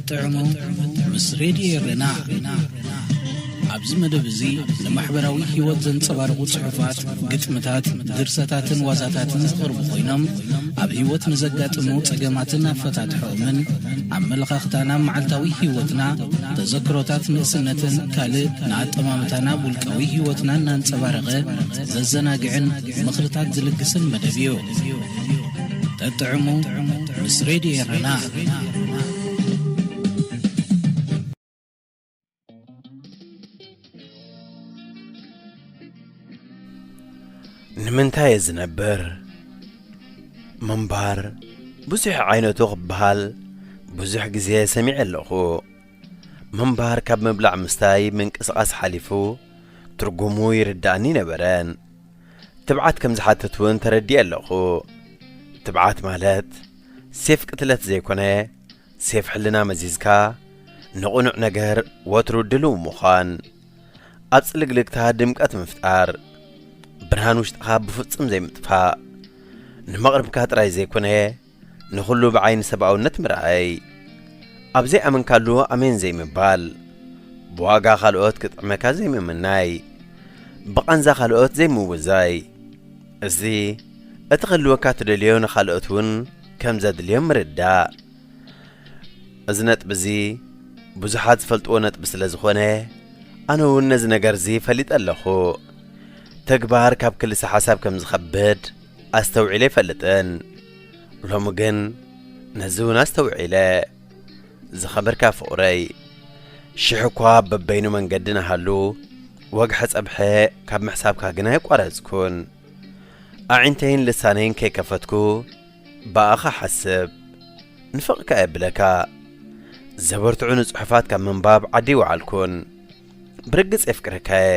ጥዕሙ ምስ ሬድዮ ኤረና። ኣብዚ መደብ እዚ ንማሕበራዊ ህይወት ዘንጸባርቑ ጽሑፋት፣ ግጥምታት፣ ድርሰታትን ዋዛታትን ዝቐርቡ ኮይኖም፣ ኣብ ህይወት ንዘጋጥሙ ጸገማትን ኣፈታትሖኦምን፣ ኣመለኻኽታና፣ መዓልታዊ ህይወትና፣ ተዘክሮታት ንእስነትን ካልእ ንኣጠማምታና ውልቃዊ ህይወትና እናንጸባረቐ ዘዘናግዕን ምኽርታት ዝልግስን መደብ እዩ። ጠጥዕሙ ምስ ሬድዮ ኤረና። ንምንታይ እየ ዝነብር? ምንባር ብዙሕ ዓይነቱ ክበሃል ብዙሕ ግዜ ሰሚዐ ኣለኹ። ምንባር ካብ ምብላዕ ምስታይ ምንቅስቓስ ሓሊፉ ትርጉሙ ይርዳእኒ ነበረን። ትብዓት ከም ዝሓትት እውን ተረዲኤ ኣለኹ። ትብዓት ማለት ሴፍ ቅትለት ዘይኮነ፣ ሴፍ ሕልና መዚዝካ ንቕኑዕ ነገር ወትሩ ድልው ምዃን፣ ኣብ ጽልግልግታ ድምቀት ምፍጣር፣ ብርሃን ውሽጥኻ ብፍጹም ዘይምጥፋእ፣ ንመቕርብካ ጥራይ ዘይኮነ ንኹሉ ብዓይኒ ሰብኣውነት ምርኣይ፣ ኣብ ዘይኣመንካሉ ኣሜን ዘይምባል፣ ብዋጋ ካልኦት ክጥዕመካ ዘይምምናይ፣ ብቓንዛ ካልኦት ዘይምውዛይ፣ እዚ እቲ ክህልወካ ትደልዮ ንኻልኦት እውን ከም ዘድልዮም ምርዳእ። እዚ ነጥቢ እዚ ብዙሓት ዝፈልጥዎ ነጥቢ ስለ ዝኾነ፣ ኣነ እውን ነዚ ነገር እዚ ፈሊጠ ኣለኹ። ተግባር ካብ ክልሰ ሓሳብ ከም ዝኸብድ ኣስተውዒለ ኣይፈልጥን። ሎሚ ግን ነዚ እውን ኣስተውዒለ። ዝኸበርካ ፍቕረይ፣ ሽሕ እኳ በበይኑ መንገዲ ንሃሉ፣ ወግሐ ጸብሐ ካብ ምሕሳብካ ግን ኣይቋረጽኩን። ኣዒንተይን ልሳነይን ከይከፈትኩ ብኣኻ ሓስብ፣ ንፍቕካ የብለካ። ዘበርትዑ ንጽሑፋት ካብ ምንባብ ዓዲ ይወዓልኩን። ብርግጽ የፍቅረካየ።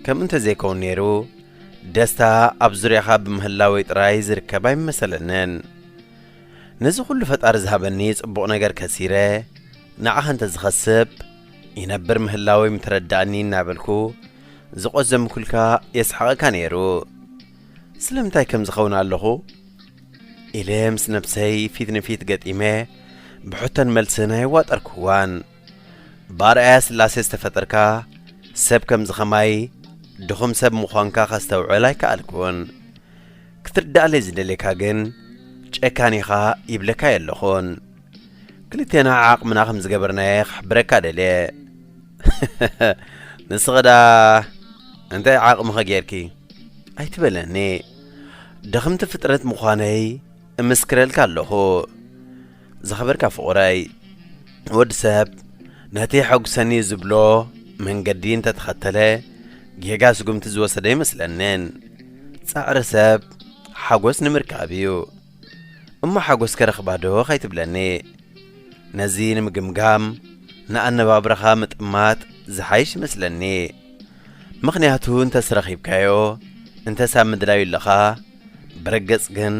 ከምኡ እንተ ዘይከውን ነይሩ፣ ደስታ ኣብ ዙርያኻ ብምህላወይ ጥራይ ዝርከብ ኣይመሰለንን። ነዚ ኹሉ ፈጣሪ ዝሃበኒ ጽቡቕ ነገር ከሲረ፣ ንዓኻ እንተ ዝኸስብ፣ ይነብር ምህላወይ ምተረዳእኒ እናበልኩ፣ ዝቖዘምኩልካ የስሕቐካ ነይሩ። ስለምንታይ ከም ዝኸውን ኣለኹ? ኢለ ምስ ነብሰይ ፊት ንፊት ገጢመ፣ ብሕቶን መልስን ኣይዋጠርኩዋን። ብኣርኣያ ስላሴ ዝተፈጠርካ ሰብ ከም ዝኸማይ ድኹም ሰብ ምዃንካ ከስተውዕል ኣይከኣልኩን። ክትርዳእለይ ዝደሌካ ግን ጨካን ኢኻ ይብለካ የለኹን። ክልቴና ዓቕምና ከም ዝገበርናየ ክሕብረካ ደልየ። ንስኸ ደኣ እንታይ ዓቕምኸ ጌርኪ? ኣይትበለኒ። ድኽምቲ ፍጥረት ምዃነይ እምስክረልካ ኣለኹ። ዝኸበርካ ፍቑረይ፣ ወዲ ሰብ ነቲ የሐጉሰኒ ዝብሎ መንገዲ እንተተኸተለ፣ ጌጋ ስጉምቲ ዝወሰደ ኣይመስለንን። ጻዕሪ ሰብ ሓጎስ ንምርካብ እዩ። እሞ ሓጎስ ከረኽባ ዶ ከይትብለኒ? ነዚ ንምግምጋም ንኣነባብራኻ ምጥማት ዝሓይሽ ይመስለኒ። ምኽንያቱ እንተስ ረኺብካዮ፣ እንተስ ኣብ ምድላዩ ኣለኻ፣ ብርግጽ ግን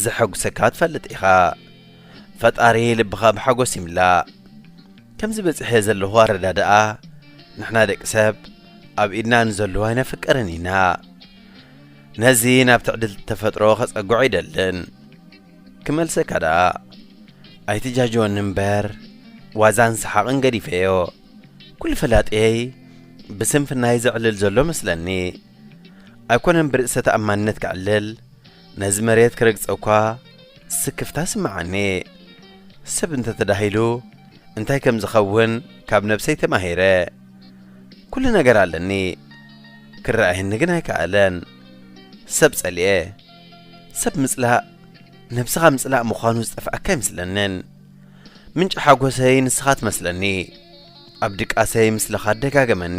ዘሐጉሰካ ትፈልጥ ኢኻ። ፈጣሪ ልብኻ ብሓጎስ ይምላእ። ከምዚ በጺሐ ዘለኹ ኣረዳድኣ፣ ንሕና ደቂ ሰብ ኣብ ኢድና ንዘሎ ኣይነፍቅርን ኢና። ነዚ ናብ ትዕድልቲ ተፈጥሮ ከጸግዖ ኣይደልን። ክመልሰካ ደኣ፣ ኣይትጃጅወኒ እምበር፣ ዋዛን ሰሓቕን ገዲፈዮ። ኩሉ ፈላጥየይ ብስንፍናይ ዘዕልል ዘሎ መስለኒ። ኣይኮነን ብርእሰ ተኣማንነት ከዕልል፣ ነዚ መሬት ክረግጾ እኳ ስክፍታ ስምዓኒ። ሰብ እንተ ተዳሂሉ እንታይ ከም ዝኸውን ካብ ነብሰይ ተማሂረ። ኩሉ ነገር ኣለኒ፣ ክረኣየኒ ግን ኣይከኣለን። ሰብ ጸሊኤ። ሰብ ምጽላእ፣ ነብስኻ ምጽላእ ምዃኑ ዝጠፍኣካ ኣይመስለንን። ምንጪ ሓጎሰይ ንስኻ ትመስለኒ። ኣብ ድቃሰይ ምስልኻ ኣደጋገመኒ።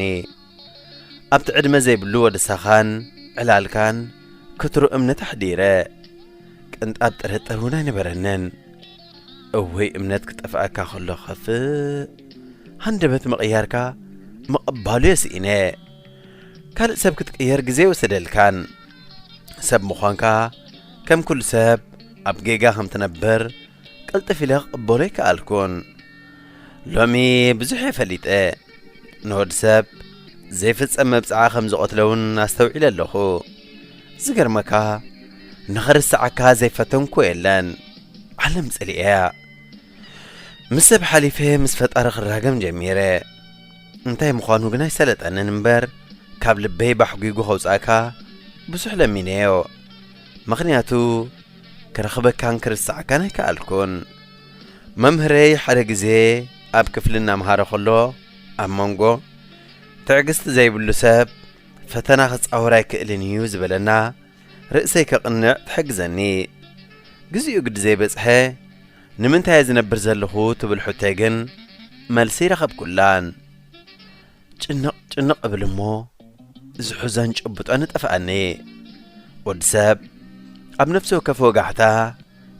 ኣብቲ ዕድመ ዘይብሉ ወደሳኻን ዕላልካን ክትሩ እምነት ኣሕዲረ። ቅንጣብ ጥርጥር እውን ኣይነበረንን። እወይ እምነት ክጠፍኣካ ከሎ ከፍእ። ሃንደበት ምቕያርካ ምቕባሉ የስኢነ። ካልእ ሰብ ክትቅየር ግዜ ይወሰደልካን። ሰብ ምዃንካ ከም ኩሉ ሰብ ኣብ ጌጋ ከም ትነብር ቅልጥፍ ኢለ ክቕበሎ ኣይከኣልኩን። ሎሚ ብዙሕ እየ ፈሊጠ። ንወዲ ሰብ ዘይፍጸም መብጽዓ ከም ዝቐትሎ እውን ኣስተውዒለ ኣለኹ። ዝገርመካ፣ ንኽርስዓካ ዘይፈተንኩ የለን። ዓለም ጸሊኤያ። ምስ ሰብ ሓሊፈ ምስ ፈጣሪ ክራገም ጀሚረ። እንታይ ምዃኑ ግን ኣይሰለጠንን እምበር፣ ካብ ልበይ ባሕጒጉ ከውጻእካ ብዙሕ ለሚነዮ። ምኽንያቱ፣ ክረኽበካን ክርስዓካን ኣይከኣልኩን። መምህረይ ሓደ ግዜ ኣብ ክፍሊ እናምሃረ ከሎ፣ ኣብ መንጎ፣ "ትዕግስቲ ዘይብሉ ሰብ ፈተና ክጻወር ኣይክእልን እዩ" ዝበለና፣ ርእሰይ ከቕንዕ ትሕግዘኒ። ግዜኡ ግዲ ዘይበጽሐ፣ "ንምንታይ እየ ዝነብር ዘለኹ?" ትብል ሕቶይ ግን መልሲ ይረኸብኩላን። ጭንቕ ጭንቕ እብል እሞ፣ ዝሕዞን ጭብጦን ይጠፍኣኒ። ወዲ ሰብ ኣብ ነፍሲ ወከፍ ወጋሕታ፣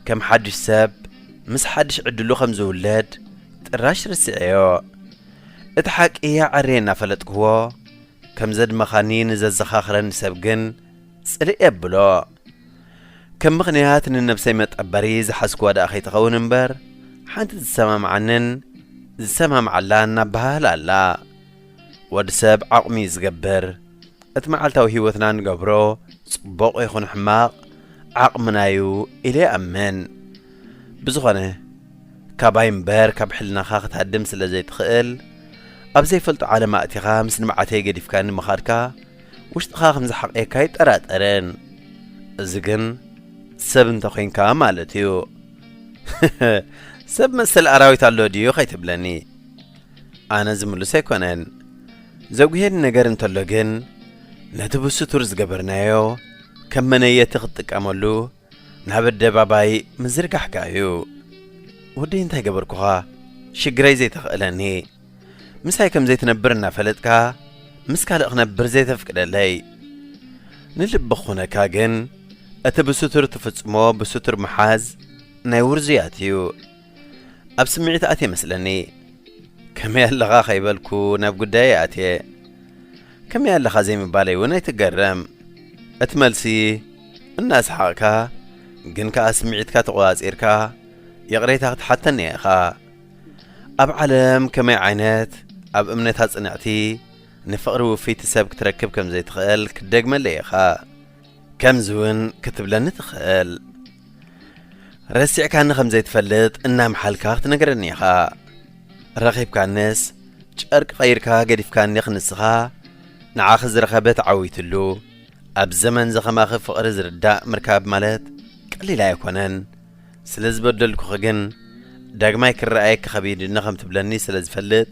ከም ሓድሽ ሰብ፣ ምስ ሓድሽ ዕድሉ ከም ዝውለድ ጥራሽ ርስዐዮ። እቲ ሓቂ ኣዐርየ እናፈለጥክዎ፣ ከም ዘድመኻኒ ንዘዘኻኽረኒ ሰብ ግን ጽልእ የብሎ። ከም ምኽንያት ንነብሰይ መጠበሪ ዝሓዝክዋ ደኣ ከይትኸውን እምበር፣ ሓንቲ ዝሰማምዓንን ዝሰማምዓላን ኣበሃህላ ኣላ። ወዲ ሰብ ዓቕሚ እዩ ዝገብር። እቲ መዓልታዊ ህይወትና ንገብሮ፣ ጽቡቕ ይኹን ሕማቕ፣ ዓቕምናዩ ኢለ ይኣምን። ብዝኾነ፣ ካባይ እምበር ካብ ሕልናኻ ክትሃድም ስለ ዘይትኽእል፣ ኣብ ዘይፈልጦ ዓለም ኣእቲኻ ምስ ንብዓተይ ገዲፍካኒ ምኻድካ፣ ውሽጥኻ ከም ዝሓቕየካ ኣይጠራጠርን። እዚ ግን ሰብ እንተ ኾይንካ ማለት እዩ። ሰብ መሰል ኣራዊት ኣሎ ድዩ ከይትብለኒ። ኣነ ዝምልስ ኣይኮነን። ዘጉሄኒ ነገር እንተሎ ግን፣ ነቲ ብስቱር ዝገበርናዮ ከም መነየቲ ክትጥቀመሉ ናብ ኣደባባይ ምዝርጋሕካ እዩ። ወደይ እንታይ ገበርኩኻ? ሽግረይ ዘይተኽእለኒ። ምሳይ ከም ዘይትነብር እናፈለጥካ፣ ምስ ካልእ ክነብር ዘይተፍቅደለይ። ንልቢ ክኹነካ ግን፣ እቲ ብስቱር ትፍጽሞ ብስቱር ምሓዝ ናይ ውርዙያት እዩ። ኣብ ስምዒት ኣትየ መስለኒ። "ከመይ ኣለኻ?" ከይበልኩ ናብ ጉዳይ ኣትየ። "ከመይ ኣለኻ?" ዘይምባለይ እውን ኣይትገረም። እቲ መልሲ፣ እናሰሓቕካ ግን ከኣ ስምዒትካ ተቖጻጺርካ ይቕሬታ ክትሓተኒ ኢኻ። ኣብ ዓለም ከመይ ዓይነት ኣብ እምነታ ጽንዕቲ፣ ንፍቕሪ ውፍይቲ ሰብ ክትረክብ ከም ዘይትኽእል ክትደግመለይ ኢኻ። ከምዚ እውን ክትብለኒ ትኽእል። ረሲዕካኒ ከም ዘይትፈልጥ እናምሓልካ ክትነግረኒ ኢኻ። ረኺብካንስ ጨርቂ ቀይርካ ገዲፍካኒ ክንስኻ ንዓኺ ዝረኸበ ተዓዊትሉ። ኣብ ዘመን ዘኸማኺ ፍቕሪ ዝርዳእ ምርካብ ማለት ቀሊል ኣይኮነን። ስለ ዝበደልኩኺ ግን ዳግማይ ክረኣየኪ ከቢድኒ ከም ትብለኒ ስለ ዝፈልጥ፣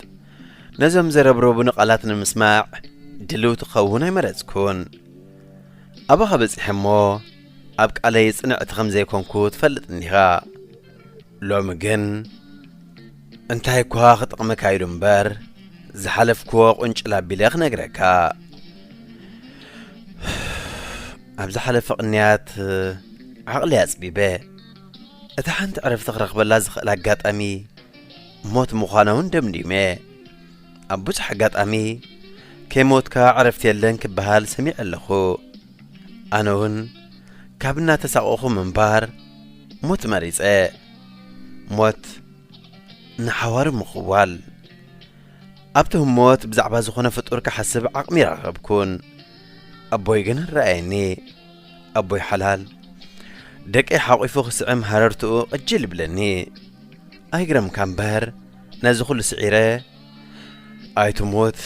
ነዞም ዘረብረቡኒ ቃላት ንምስማዕ ድልውቲ ክኸውን ኣይመረጽኩን። ኣባኻ በጺሐ እሞ፣ ኣብ ቃለይ ጽንዕቲ ከም ዘይኮንኩ ትፈልጥ እንዲኻ። ሎሚ ግን እንታይ እኳ ክጠቕመካ ኢሉ እምበር፣ ዝሓለፍክዎ ቁንጭል ኣቢለ ክነግረካ። ኣብ ዝሓለፈ ቅንያት ዓቕሊ ኣጽቢበ። እታ ሓንቲ ዕረፍቲ ክረኽበላ ዝኽእል ኣጋጣሚ ሞት ምዃና እውን ደምዲመ። ኣብ ብዙሕ ኣጋጣሚ "ከይሞትካ ዕረፍቲ የለን" ክበሃል ሰሚዐ ኣለኹ። ኣነ እውን ካብ እናተሳቐኹ ምንባር ሞት መሪጸ። ሞት ንሓዋሩ ምኽዋል። ኣብቲ ህሞት ብዛዕባ ዝኾነ ፍጡር ክሓስብ ዓቕሚ ረኸብኩን። ኣቦይ ግን ረኣየኒ። ኣቦይ ሓላል፣ ደቀይ ሓቒፉ ክስዕም ሃረርትኡ ቅጅል ይብለኒ። ኣይግረምካ እምበር፣ ነዚ ኩሉ ስዒረ፣ ኣይትሙት፣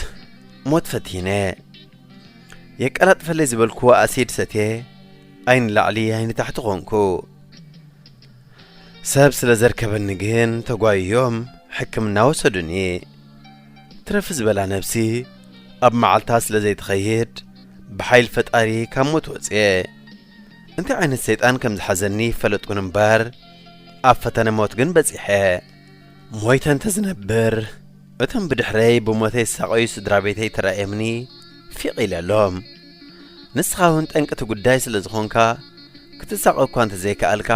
ሞት ፈቲነ። የቀላጥፈለይ ዝበልክዎ ኣሲድ ሰትየ፣ ኣይንላዕሊ ኣይንታሕቲ ኾንኩ። ሰብ ስለ ዘርከበኒ ግን ተጓይዮም ሕክምና ወሰዱኒ። ትረፊ ዝበላ ነብሲ ኣብ መዓልታ ስለ ዘይትኸይድ ብሓይሊ ፈጣሪ ካብ ሞት ወፅየ። እንታይ ዓይነት ሰይጣን ከም ዝሓዘኒ ይፈለጥኩን እምበር ኣብ ፈተነ ሞት ግን በፂሐ። ሞይተ እንተዝነብር እቶም ብድሕረይ ብሞተይ ዝሳቐዩ ስድራ ቤተይ ተራእዮምኒ ፊቕ ኢለሎም። ንስኻ እውን ጠንቂ እቲ ጉዳይ ስለ ዝኾንካ ክትሳቐ እኳ እንተዘይከኣልካ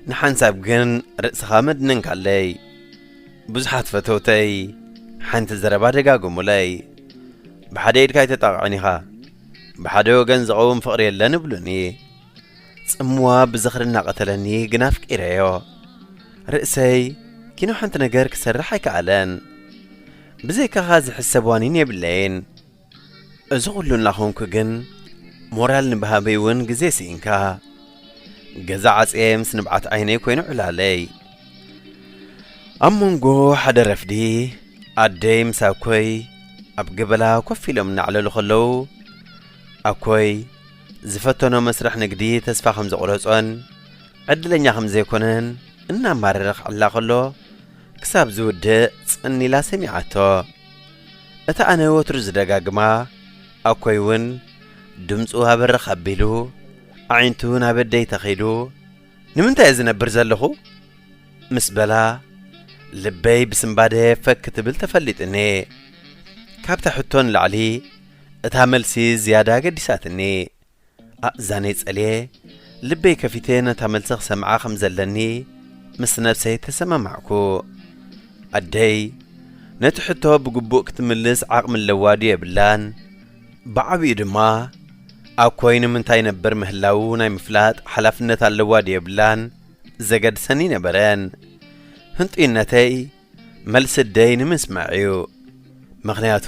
ንሓንሳብ ግን ርእስኻ መድነንካለይ። ብዙሓት ፈተውተይ ሓንቲ ዘረባ ደጋገሙለይ። ብሓደ ኢድካ ኣይተጣቕዕን ኢኻ፣ ብሓደ ወገን ዝቐውም ፍቕሪ የለን ይብሉኒ። ጽምዋ ብዝኽሪ እናቐተለኒ ግን ኣፍቂረዮ። ርእሰይ ኪኖ ሓንቲ ነገር ክሰርሕ ኣይከኣለን። ብዘይካኻ ዝሕሰብ ዋኒን የብለይን። እዚ ኩሉ እናኾንኩ ግን ሞራል ንብሃበይ እውን ግዜ ስኢንካ። ገዛ ዓጽየ ምስ ንብዓት ዓይነይ ኮይኑ ዕላለይ። ኣብ መንጎ ሓደ ረፍዲ ኣደይ ምስ ኣኮይ ኣብ ገበላ ኮፍ ኢሎም እናዕለሉ ከለዉ፣ ኣኮይ ዝፈተኖ መስርሕ ንግዲ ተስፋ ከም ዘቑረጾን ዕድለኛ ከም ዘይኮነን እናማረረ ክዕላ ከሎ፣ ክሳብ ዝውድእ ጽን ኢላ ሰሚዓቶ። እታ ኣነ ወትሩ ዝደጋግማ፣ ኣኮይ እውን ድምፁ ኣበርኽ ኣቢሉ፣ ኣዒንቱ ናብ ኣደይ ተኺሉ፣ "ንምንታይ እየ ዝነብር ዘለኹ?" ምስ በላ፣ ልበይ ብስንባደ ፈክ ክትብል ተፈሊጥኒ። ካብታ ሕቶ ንላዕሊ፣ እታ መልሲ ዝያዳ ገዲሳትኒ። ኣእዛነይ ጸልየ፣ ልበይ ከፊተ ነታ መልሲ ክሰምዓ ከም ዘለኒ ምስ ነብሰይ ተሰማማዕኩ። ኣደይ ነቲ ሕቶ ብግቡእ ክትምልስ ዓቕሚ ኣለዋ ድዩ የብላን፣ ብዓቢኡ ድማ ኣኮይ ንምንታይ ነበር ምህላዉ ናይ ምፍላጥ ሓላፍነት ኣለዋ ድዩ የብላን ዘገድሰኒ ነበረን። ህንጡይነተይ መልሲ ኣደይ ንምስማዕ እዩ። ምኽንያቱ፣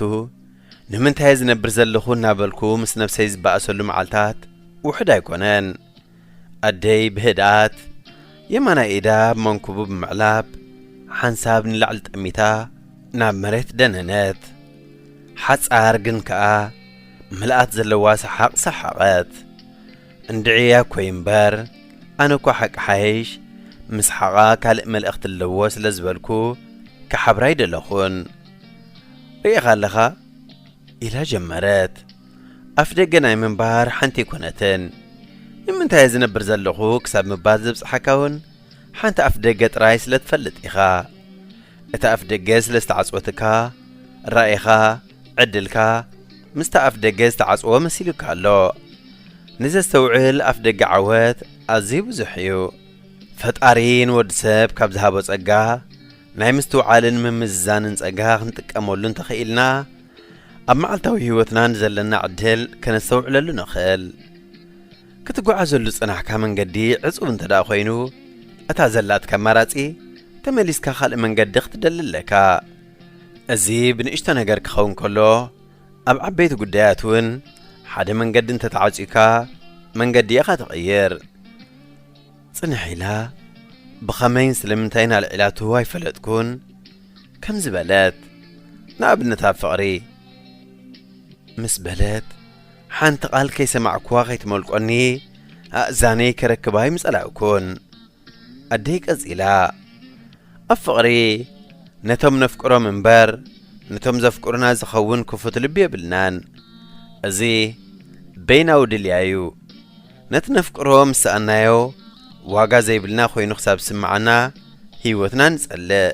ንምንታይ ዝነብር ዘለኹ እናበልኩ ምስ ነብሰይ ዝበኣሰሉ መዓልታት ውሑድ ኣይኮነን። ኣደይ ብህድኣት የማናይ ኢዳ ኣብ መንኩቡ ብምዕላብ፣ ሓንሳብ ንላዕሊ ጠሚታ ናብ መሬት ደነነት። ሓጻር ግን ከኣ ምልኣት ዘለዋ ሰሓቕ ሰሓቐት። እንድዒ ኣኮይ እምበር፣ ኣነ እኳ ሓቂ ሓይሽ፣ ምስሓቓ ካልእ መልእኽቲ ኣለዎ ስለ ዝበልኩ፣ ክሓብራ ኣይደለኹን። "ርኢኻ ኣለኻ?" ኢላ ጀመረት። ኣፍ ደገ ናይ ምንባር ሓንቲ ኣይኮነትን። "ንምንታይ እየ ዝነብር ዘለኹ?" ክሳብ ምባል ዘብጽሓካ እውን ሓንቲ ኣፍ ደገ ጥራይ ስለ ትፈልጥ ኢኻ። እታ ኣፍ ደገ ስለ ዝተዓጽወትካ፣ ራኢኻ፣ ዕድልካ ምስታ ኣፍ ደገ ዝተዓጽወ መሲሉካ ኣሎ። ንዘስተውዕል ኣፍ ደገ ዓወት ኣዝዩ ብዙሕ እዩ። ፈጣሪ ንወዲ ሰብ ካብ ዝሃቦ ጸጋ፣ ናይ ምስትውዓልን ምምዝዛንን ጸጋ ክንጥቀመሉ እንተኽኢልና፣ ኣብ መዓልታዊ ህይወትና ንዘለና ዕድል ከነስተውዕለሉ ንኽእል። ክትጓዓዘሉ ዝጸናሕካ መንገዲ ዕጹብ እንተ ደኣ ኮይኑ፣ እታ ዘላትካ ኣማራጺ፣ ተመሊስካ ካልእ መንገዲ ክትደሊ ኣለካ። እዚ ብንእሽቶ ነገር ክኸውን ከሎ፣ ኣብ ዓበይቲ ጉዳያት እውን ሓደ መንገዲ እንተ ተዓጺዩካ፣ መንገዲ ኢኻ ትቕይር። ጽንሕ ኢላ፣ ብኸመይን ስለምንታይን ኣልዒላቱ ኣይፈለጥኩን፣ ከምዚ በለት፣ "ንኣብነት ኣብ ፍቕሪ" ምስ በለት፣ ሓንቲ ቃል ከይሰማዕኩዋ ከይትመልቆኒ፣ ኣእዛነይ ከረክባ ኣይምጸላእኩን። ኣደይ ቀጺላ፣ "ኣብ ፍቕሪ ነቶም ነፍቅሮም እምበር፣ ነቶም ዘፍቅሩና ዝኸውን ክፉት ልቢ የብልናን። እዚ በይናዊ ድልያ እዩ። ነቲ ነፍቅሮ ምስ ሰኣናዮ፣ ዋጋ ዘይብልና ኮይኑ ክሳብ ዝስምዓና፣ ህይወትና ንጸልእ።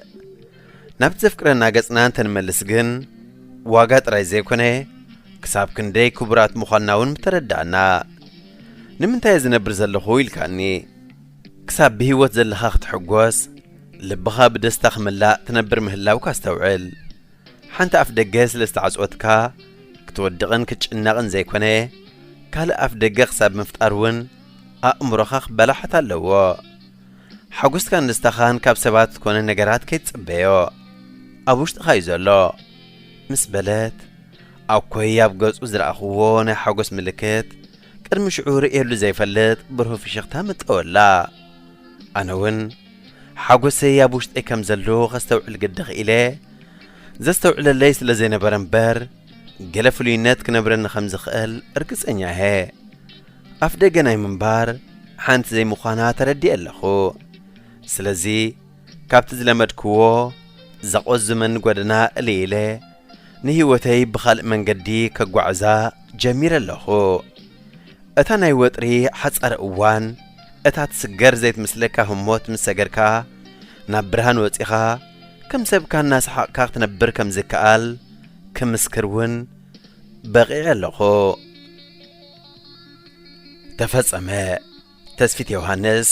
ናብቲ ዘፍቅረና ገጽና እንተንመልስ ግን፣ ዋጋ ጥራይ ዘይኮነ፣ ክሳብ ክንደይ ክቡራት ምዃንና እውን ምተረዳእና። ንምንታይ እየ ዝነብር ዘለኹ ኢልካኒ? ክሳብ ብህይወት ዘለኻ ክትሕጎስ፣ ልብኻ ብደስታ ክምላእ ትነብር ምህላውካ ኣስተውዕል። ሓንቲ ኣፍ ደገ ስለ ዝተዓጽወትካ፣ ክትወድቕን ክትጭነቕን ዘይኮነ፣ ካልእ ኣፍ ደገ ክሳብ ምፍጣር እውን ኣእምሮኻ ክበላሓት ኣለዎ። ሓጎስካን ደስታኻን ካብ ሰባት ዝኾነ ነገራት ከይትጽበዮ። ኣብ ውሽጥኻ እዩ ዘሎ" ምስ በለት፣ ኣኮይ ኣብ ገጹ ዝረኣኽዎ ናይ ሓጎስ ምልክት፣ ቅድሚ ሽዑ ርእየሉ ዘይፈልጥ ብሩህ ፍሽኽታ መጠወላ። ኣነ እውን ሓጎሰይ ኣብ ውሽጠይ ከም ዘሎ ከስተውዕል ግዲ ክኢለ፣ ዘስተውዕለለይ ስለ ዘይነበረ እምበር፣ ገለ ፍሉይነት ክነብረኒ ከም ዝኽእል እርግጸኛ እየ። ኣፍ ደገ ናይ ምንባር ሓንቲ ዘይምዃና ተረዲኤ ኣለኹ። ስለዚ፣ ካብቲ ዝለመድክዎ ዘቖዝመኒ ጎደና እልይ ኢለ፣ ንህይወተይ ብኻልእ መንገዲ ከጓዕዛ ጀሚረ ኣለኹ። እታ ናይ ወጥሪ ሓጻር እዋን፣ እታ ትስገር ዘይትመስለካ ህሞት ምስ ሰገርካ፣ ናብ ብርሃን ወጺኻ፣ ከም ሰብካ እናሰሓቕካ ክትነብር ከም ዝከኣል ክምስክር እውን በቒዐ ኣለኹ። ተፈጸመ። ተስፊት ዮሃንስ።